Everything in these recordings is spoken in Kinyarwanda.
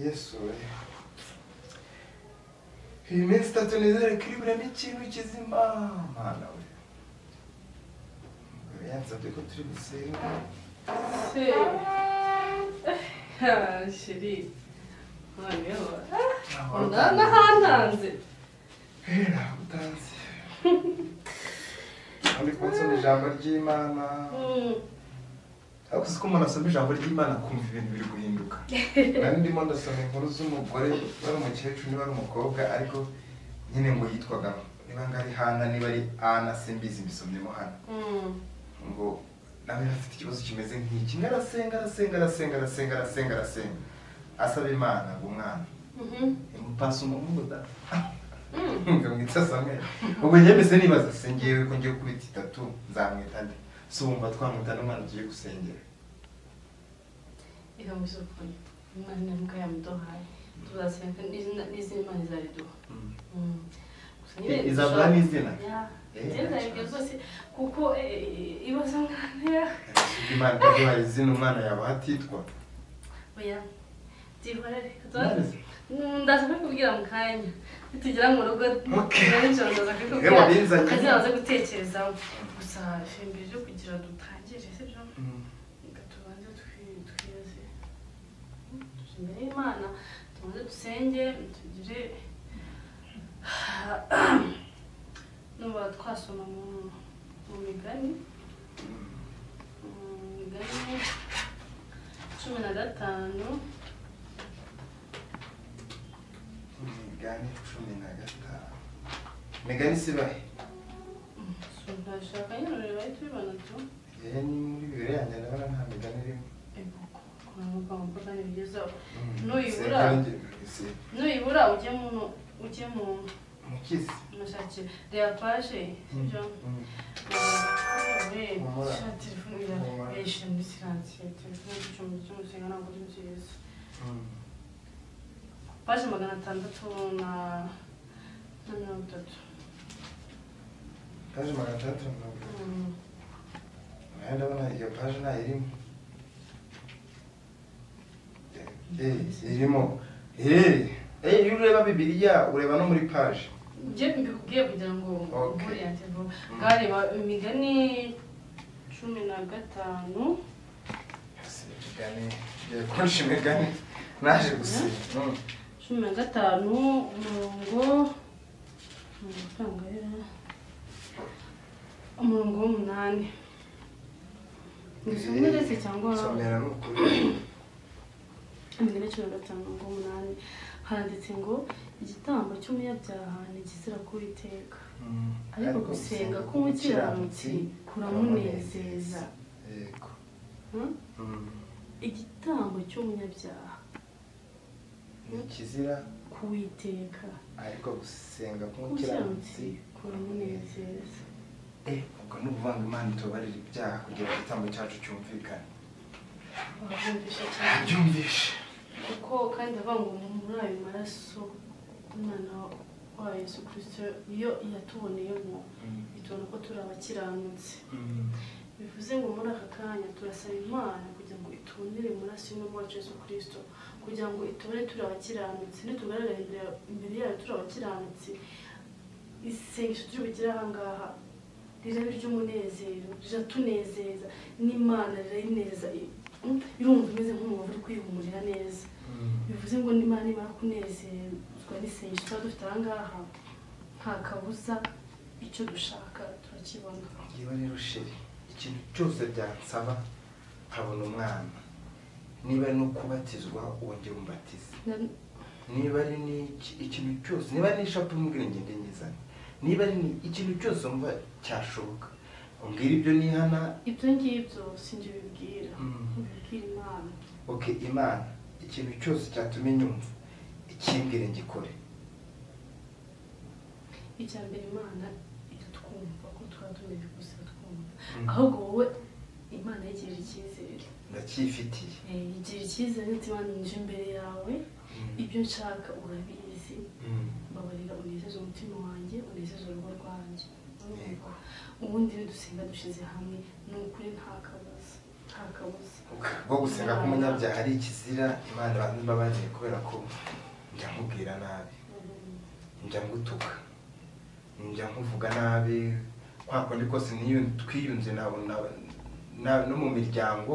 Yesu we. Iyi minsi itatu nizere ko iri bureme ikintu kizima. Mana we. Umugore yansabye ko turi busenge. Se. Chéri. Noneho. Nahantanze. Nahantanze. Ndi kunsoma ijambo ry'Imana. Ariko uzi ko umuntu asoma ijambo ry'Imana akumva ibintu biri guhinduka. Nari ndimo ndasoma inkuru z'umugore wari umukecuru niba ari umukobwa, ariko nyine ngo yitwaga niba ngari Hana niba ari Ana simbizi, mbisomyemo hano. Ngo nawe afite ikibazo kimeze nk'iki, arasenga arasenga arasenga arasenga arasenga arasenga asaba Imana ngo umwana imupasa umuhungu da ngamwita Samuel. Ubwo njye mbese nibaza se ngewe ko ngiye kubita itatu nzamwita nde? Si wumva twamwita n'umwana tugiye gusengera. Reka mbese ukuri Imana mbwa yamuduhaye tuzasenga n'izindi Imana izariduha. Izaduha n'izina? Izina rwose kuko ibaza nkantera. Imana itaduhaye izina umwana yaba atitwa? Oya byihorere. Ndaza kubikubwira mu kanya nitugera mu rugo nijoro ndaza kubikubwira kazaza gutekerezaho. Gusa mbere yo kugira dutangire sibyo, reka tubanze twiyeze tuje imbere y'Imana, tubanze dusenge tugire nuba twasoma mu migani, migani 15. Imigani 15. Imigani sibahe? Ndashaka nyine ureba ahita ubibona tu. Ni muri Bibiliya yanjye ndabona nta migani irimo. Nuyibura ujye mu mukizi mushakire reba paje sibyo. Telefone irayishyira muri siransiye, telefone y'icumbi cy'umusenga ntabwo ari nziza. Paje 630. Paje 630. Nayo ndabona iyo paje ntayirimo. Irimo. Iyo ureba Bibiliya ureba no muri paje. Njye mbikubwiye kugira ngo uriyante vuba. Ngareba imigani 15. Imigani yakoresha imigani naje gusiba. 15 umurongo umurongo 8. Nisomere se cyangwa somera n'ukuri. Imigani 15 umurongo 8 handitse ngo igitambo cy'umunyabyaha ni ikizira ku Uwiteka, ariko gusenga k'umukiranutsi kuramunezeza. Yego. Igitambo cy'umunyabyaha ni ikizira ku Uwiteka, ariko gusenga k'umukiranutsi kuramunezeza. Ubwo ni ukuvanga Imana itubabarira ibyaha kugira ngo igitambo cyacu cyumvikane. Wabyumvishe cyane. Nabyumvishe. Kuko kandi avuga ngo muri ayo maraso umwana wa Yesu Kristo iyo yatuboneyemo itubona ko turi abakiranutsi. Bivuze ngo muri aka kanya turasaba Imana kugira ngo itubonere amaraso y'umwana wacu Yesu Kristo, kugira ngo itubone turi abakiranutsi. Nitugaragara imbere yayo turi abakiranutsi, isengesho turi bugire aha ngaha riraba iry'umunezero, riratunezeza n'Imana rirayinezeza, irumva imeze nk'umubavu uri kwihumurira neza. Bivuze ngo n'Imana nimara kunezezwa n'isengesho tuba dufite aha ngaha, nta kabuza icyo dushaka turakibona. Ngewe rero chéri, ikintu cyose byansaba nkabona umwana, niba ari no kubatizwa wongera umbatize, niba ari ikintu cyose, niba ari n'ishapu umbwire ngende nyizane, niba ari ikintu cyose wumva cyashoboka umbwire ibyo nihana. Ibyo ngibyo sinjye ubibwira, ubibwira Imana. Okay, Imana ikintu cyose cyatuma inyumva ikimbwire ngikore. Icya mbere Imana iratwumva ko twaba tumeze gusa twumva, ahubwo wowe Imana yigirira icyizere. Ndacyifitiye. Igirira icyizere nti Imana nje imbere yawe, ibyo nshaka urabizi, mbabarira unezeze umutima wanjye, unezeze urugo rwanjye. Ubundi iyo dusenga dushyize hamwe ni ukuri nta kabuza. Nta kabuza. Bwo gusenga k'umunyabyaha ari ikizira. Imana imbabarire kubera ko njya nkubwira nabi, njya ngutuka, njya nkuvuga nabi, kwa kundi kose niyo twiyunze no mu miryango,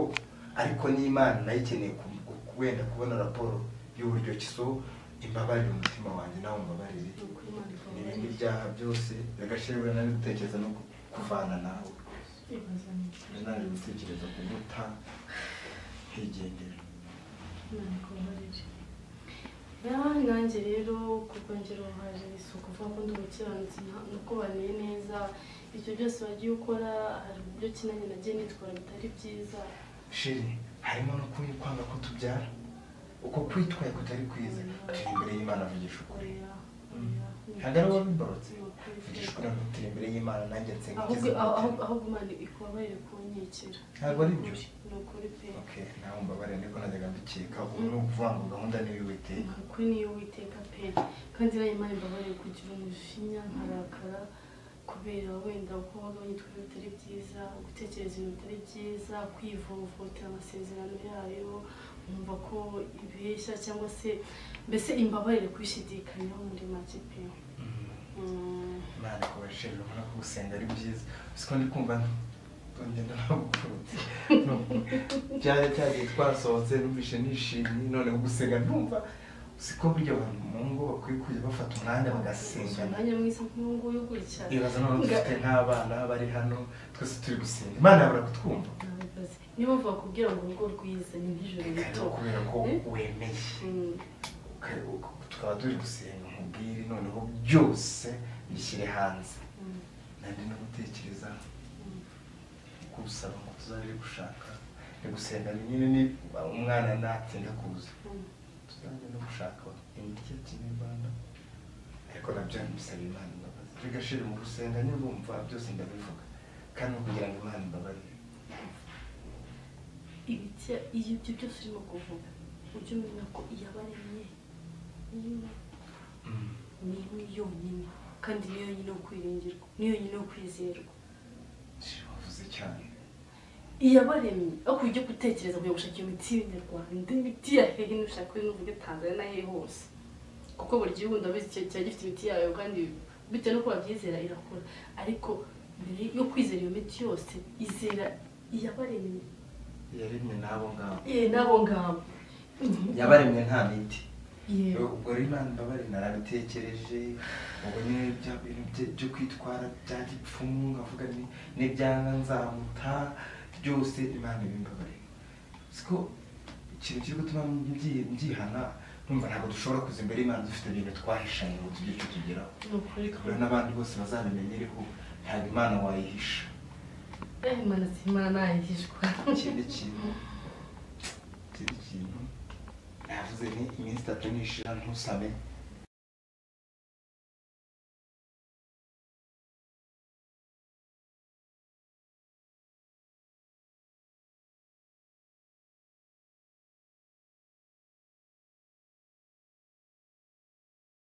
ariko n'Imana nayo ikeneye wenda kubona raporo y'uburyo ki. So imbabarire umutima wanjye, nawe umbabarire n'ibindi byaha byose. Agashirwe nari gutekereza no kuvana nawe, nari gutekereza kuguta nkigendera. Nanjye rero kubwongera uruhare si ukuvuga ko ndi umukiranutsi nakubaniye neza, ibyo byose wagiye ukora hari uburyo ki nanjye nagiye nitwara bitari byiza. Sheri, harimo no kwanga ko tubyara, uko kwitwaye kutari kwiza. Turi imbere y'Imana, vugisha ukuri. Ntabwo ari wowe wabimbarutse, vugisha ukuri ngo turi imbere y'Imana, nanjye nsenga ikiza. Ahubwo Imana ikubabarire kunyikira. Ntabwo ari byo. Ni ukuri pe. Okay, nawe umbabarire niko najyaga mbikeka. Ubu ni ukuvuga ngo gahunda ni iy'Uwiteka. Ukuri ni iy'Uwiteka pe. Kandi nawe Imana imbabarire kugira umujinya nkarakara kubera wenda uko wabaga witwaye bitari byiza, gutekereza ibintu bitari byiza, kwivovotera amasezerano yayo, nkumva ko ibeshya cyangwa se mbese imbabarire kwishidikanyaho muri make pe. Imana ikubashije, urabona ko gusenga ari byiza. Siko ndi kumva ngenda nagukurutse. Byari cyagiye twasohotse numvise nishimye, noneho gusenga ndumva siko burya abantu mu ngo bakwiye kujya bafata umwanya bagasengana. Umwanya mwiza nk'uyu gutya. Ibaza noneho dufite nk'abana bari hano twese turi gusenga, Imana yabura kutwumva. Niyo mpamvu bakubwira ngo urugo rwiza ni nk'ijoro rito. Kubera ko wemeye tukaba turi gusenga nkubwire noneho byose bishyire hanze. Nandi no gutekereza gusaba ngo tuzajye gushaka, ni gusenga nyine ni umwana natinda kuza tuzajya no gushaka imiti ya kinyarwanda, ariko nabyo bisaba Imana imbabazi. Bigashira mu gusenga nyine byose ndabivuga kandi kugira ngo Imana imbabarire. Ibiti iyo ibyo byose urimo kuvuga ujye umenya ko iyabaremye ni imwe yonyine, kandi niyo yonyine yo kwiringirwa, niyo yonyine yo kwizerwa. Wavuze cyane. Iyabaremye aho ujye gutekereza kujya gushaka iyo miti y'inyarwanda, imiti ya hehe nushaka nuvuge Tanzania na hehe hose, kuko buri gihugu ndabizi kiba gifite imiti yayo kandi bitewe n'uko babyizera irakora. Ariko mbere yo kwizera iyo miti yose izera iyabaremye. Yaremye n'abo ngabo. N'abo ngabo. Yabaremye nta miti. Ubwo rero Imana imbabarire narabitekereje, ubwo nyine bya bintu byo kwitwara bya gipfumu nkavuga n'ibyanga nzamuta byose, Imana ibimbabarire. Siko ikintu kiri gutuma mbyihana, numva ntabwo dushobora kuza imbere y'Imana dufite ibintu twahishanye ngo tugire icyo tugeraho. N'abandi bose bazabimenyereho, ntabwo Imana wayihisha. Imana si Imana ntayihishwa. Ikindi kintu navuze ni iminsi 3 nishira ntusame,